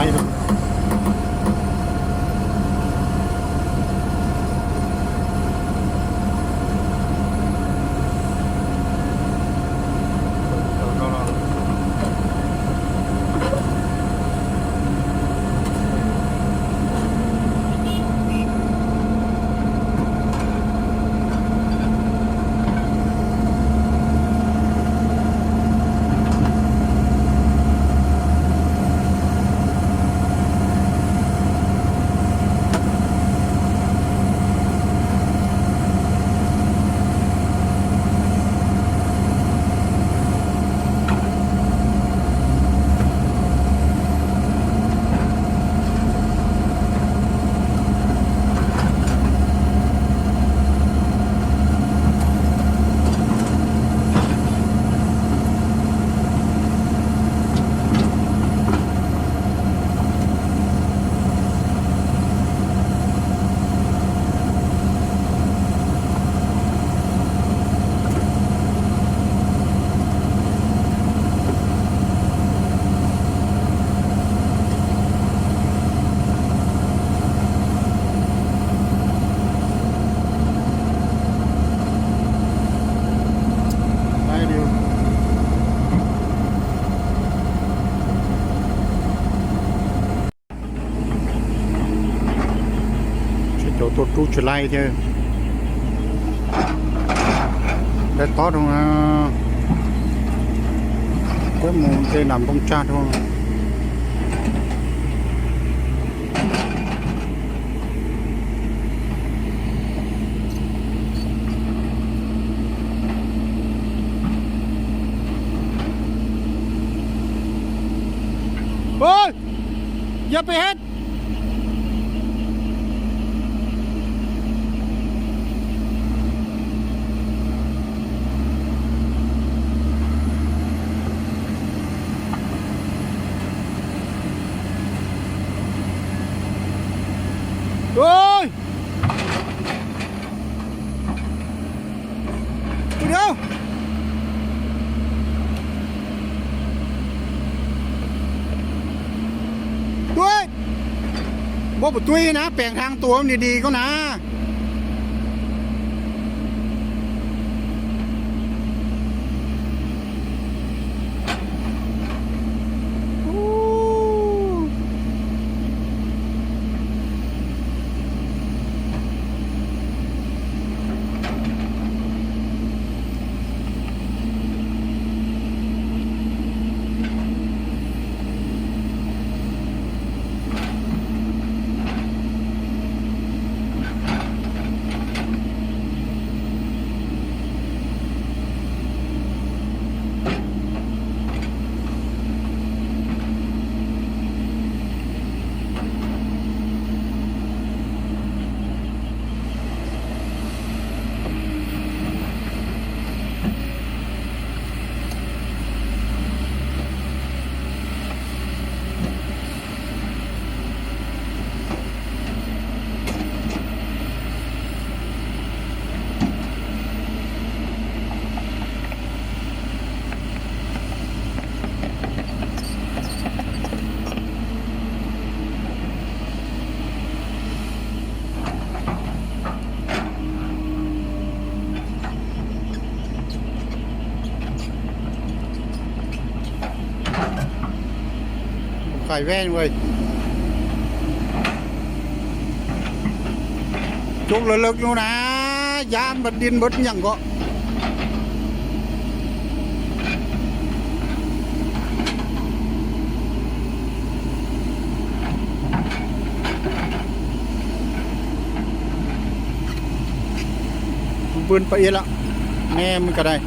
Sawv daws tuaj rub tsis laib thiab. Dai tob rau, peb mus tej nram npoo tsag rau. Yog pem hej. Tuaj, muab puas tuaj na, peem thaj tuaj di di koj na. Khai ven ua, coob lawv lawv no na, yab npawg Din npawg nyeem ko. Pw pw pab iab lawm, me me ka dai.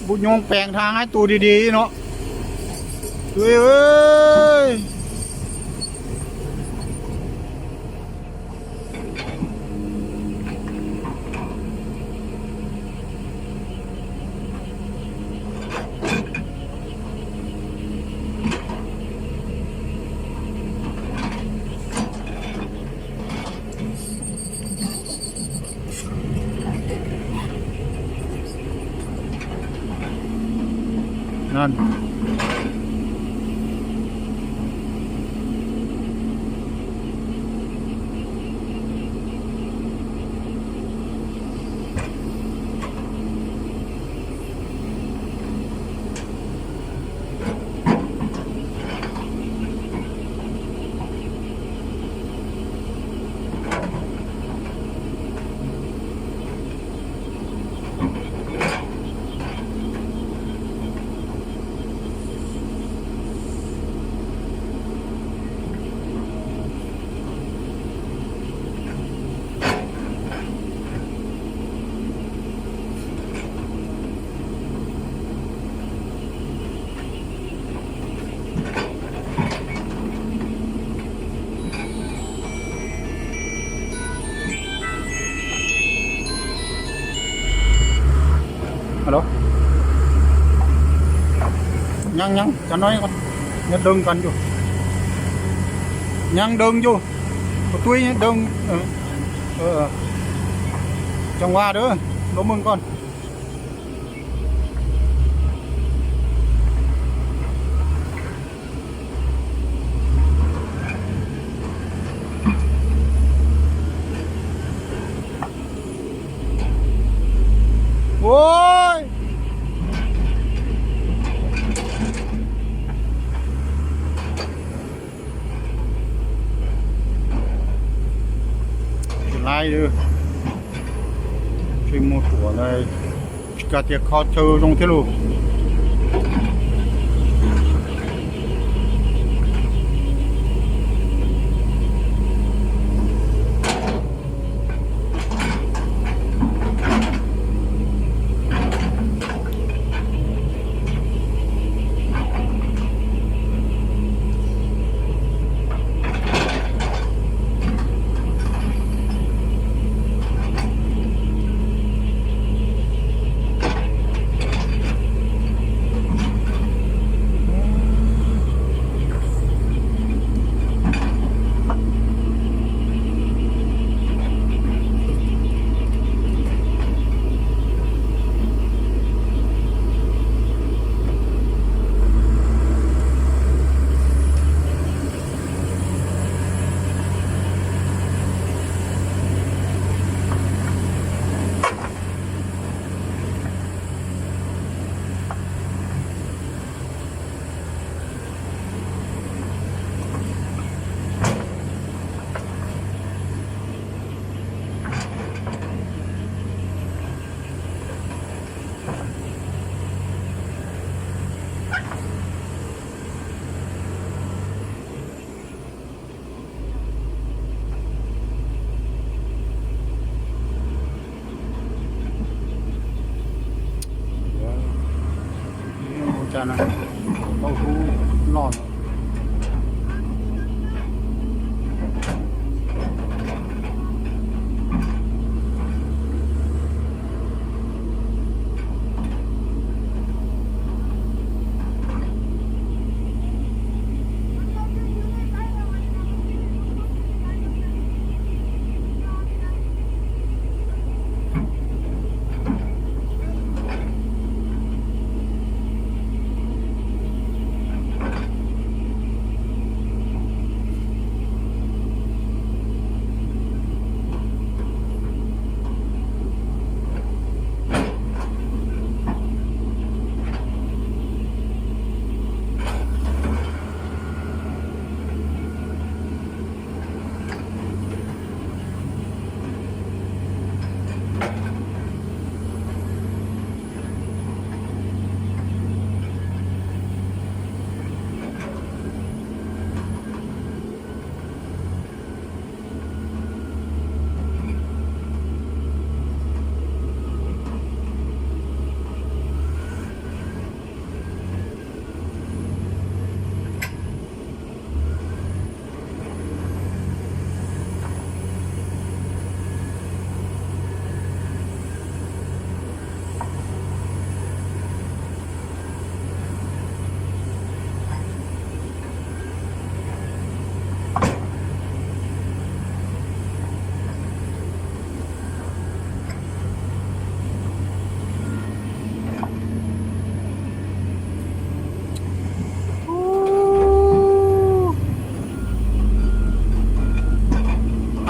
Bus nyuj pees tha haib tus di di no. Ui ơi. Alo. Nyeej nyeej, cov no nyeej doog kawg yus. Nyeej doog yus. Kuv twb nyeej doog. Cov vas dab lub mej koj. Ui. Tsis laib, tsis muaj ruam na, tsis kav tias kho chaw zoo thiab lauj. Ua cas na, tau hub no.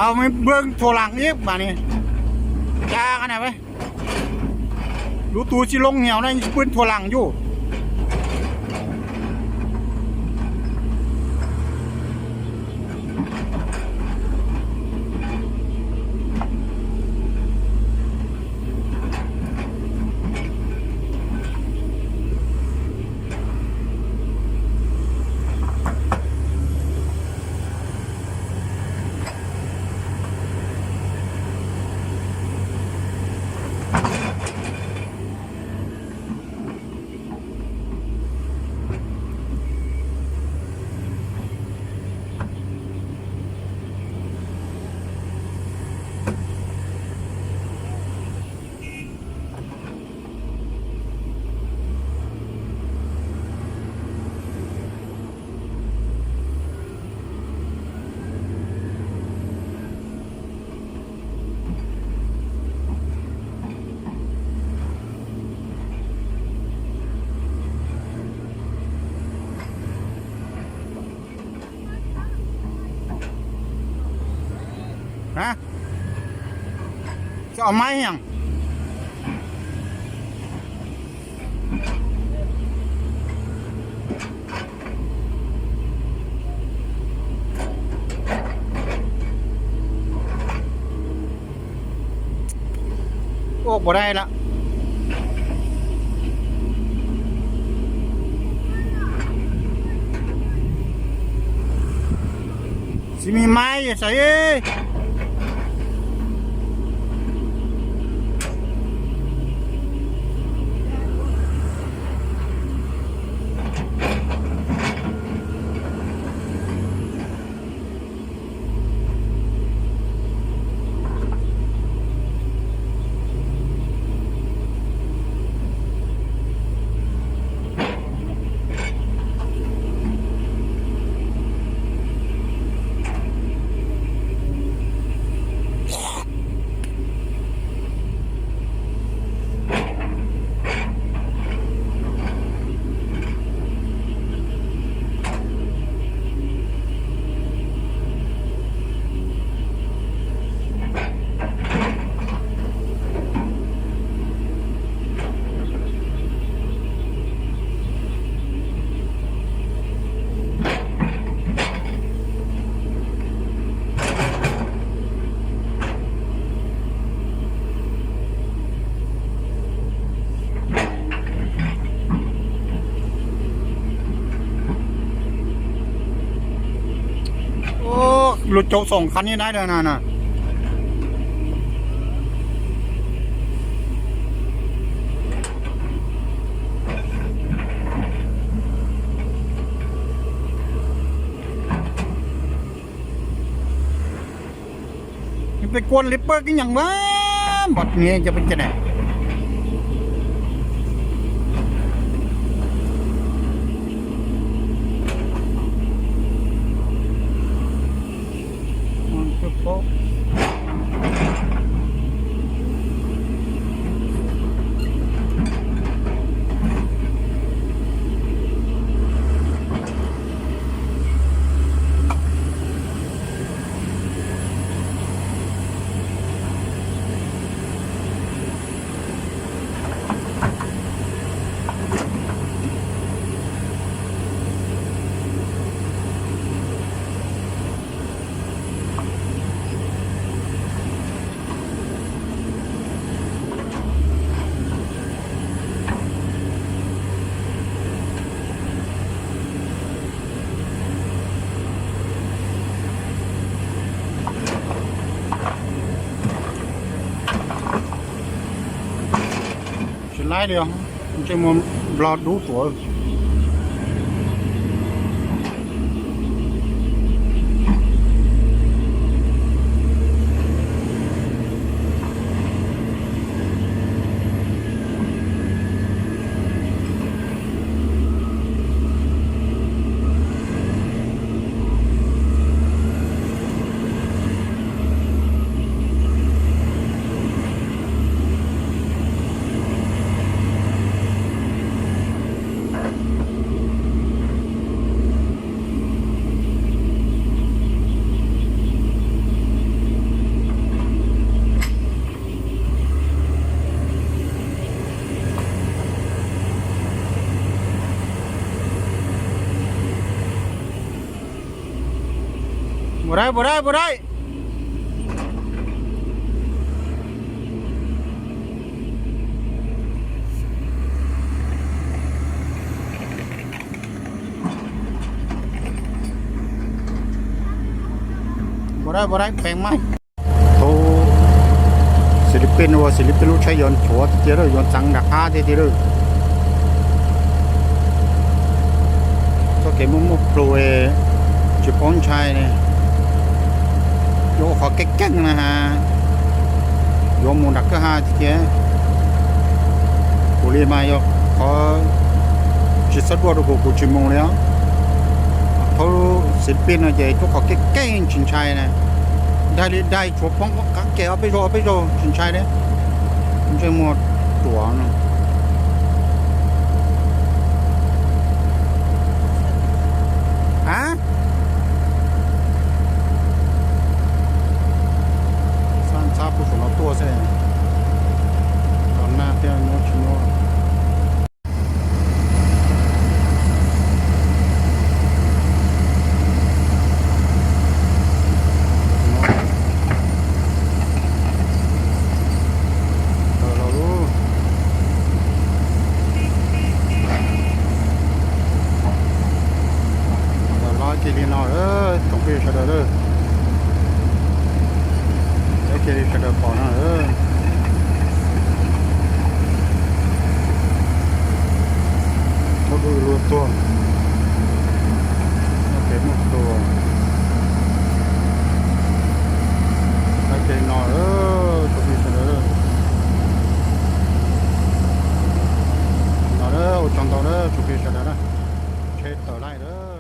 Tau me npawg thua las ib mas ni. Ca na, lub tug tsis loo hiam na, tsis pw thua las yus. Tsis maib heev. Ua puas dai lawm. Tsis mi maib yog saib. Luag caum xoom qhov niag dawb na. Peb kuaj li pawg kib nyeem mas npam ni cov peb ca ne. Tsis laib li os, ntsej muag nplog dub tuav. Pos dai, pos dai, pos dai. Pos dai, pos dai, peem mas. Thaum Filipin ua Filipin lub tsheb yuav ntxhuav tiag tiag lawm, yuav ntxeev nram qab tiag tiag lawm. Txoj kev muaj muaj plhu, tsis paub ntshai ne. Yuav ua qhov keej keej na has, yuav mus nram kwj ha tiag tiag. Kuv li mas yog qhov tsis txhob duaj rau kuv, kuv tsis mus li os. Thaum Filipin no ces ua qhov keej keej tsis ntshai na. Daig li daig tshuav poob qab ke ob peb zaug ob peb zaug tsis ntshai li. Ntsej muag ruam no. A, xab ntxhab puag saum no tuaj xwb. Los nag thiab nyuaj tsis nyuaj. Los ib ce li no, tsoom phooj ywg sawv daws, ib ce li sawv daws pom no. Thaum du lug tuag, muaj kev muaj tua, ib ce li no, tsoom phooj ywg sawv daws. No ua tsaug ntau na tsoom phooj ywg sawv daws na. Tsheb tawm laij lawm.